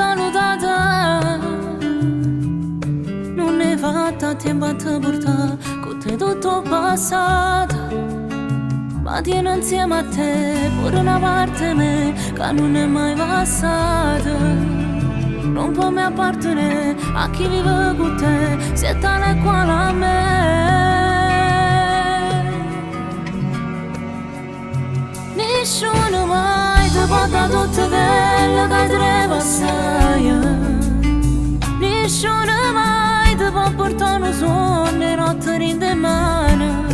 salutata. Nun è fatta a tempo a te portà con te tutto passato. Ma tieni insieme a te pure una parte me che non è mai passata. Non può mai appartenere a chi vive con te, se tale e quale a me. Nessuno mai ti può dare tutto quello che ti passai. Nessuno mai ti può portare un sonno e notte in mano.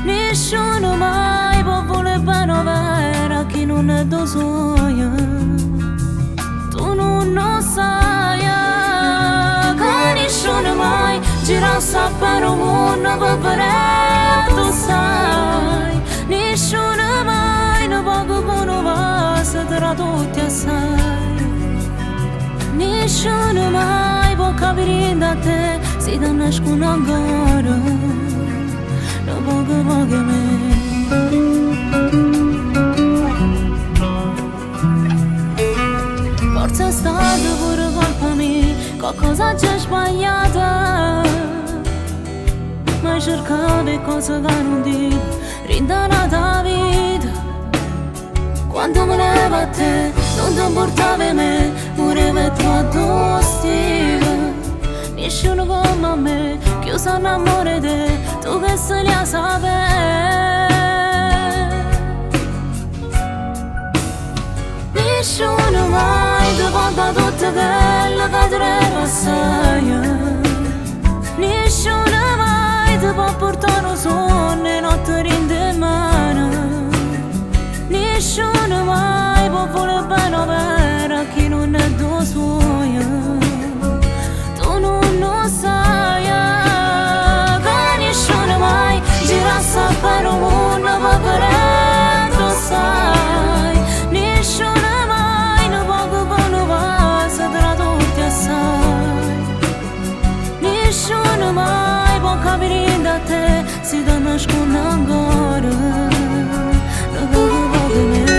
Nessuno mai può voler bene vera chi non è tuo sogno. Tu non lo sai che nessuno mai gira per un mondo per vedere tu sai. Nessuno mai non può con vaso tra tutti assai. Nessuno mai può capire da te se ti nascono ancora. Non poco poco me. Forse è stata pure colpa mia, qualcosa c'è sbagliata. Ma cercavi cose che non dico, rindanata vita. Quando me ne va a te, non ti importava me, muorevo tu a tuo stile. Nessuno come me, chiuso un amore te, tu che se li sapere. Nessuno mai ti può dare tutto quello che ti passai. Nessuno mai ti può portare un sonno e notte in mano. Nessuno mai può voler bene vera chi non è tuo sogno. Tu non lo sai che nessuno mai gira per un mondo per vedere tu sai. Nessuno mai non può con un vaso tra tutti assai. Nessuno mai può capire da te se ti nascono ancora. Non poco poco me.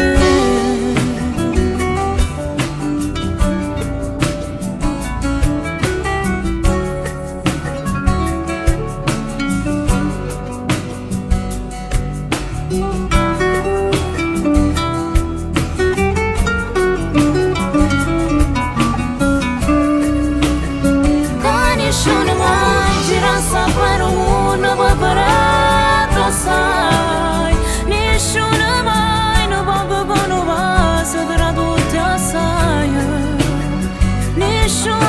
Che nessuno mai gira per un mondo per vedere tu sai. Nessuno mai non può con un vaso tra tutti assai. Nessuno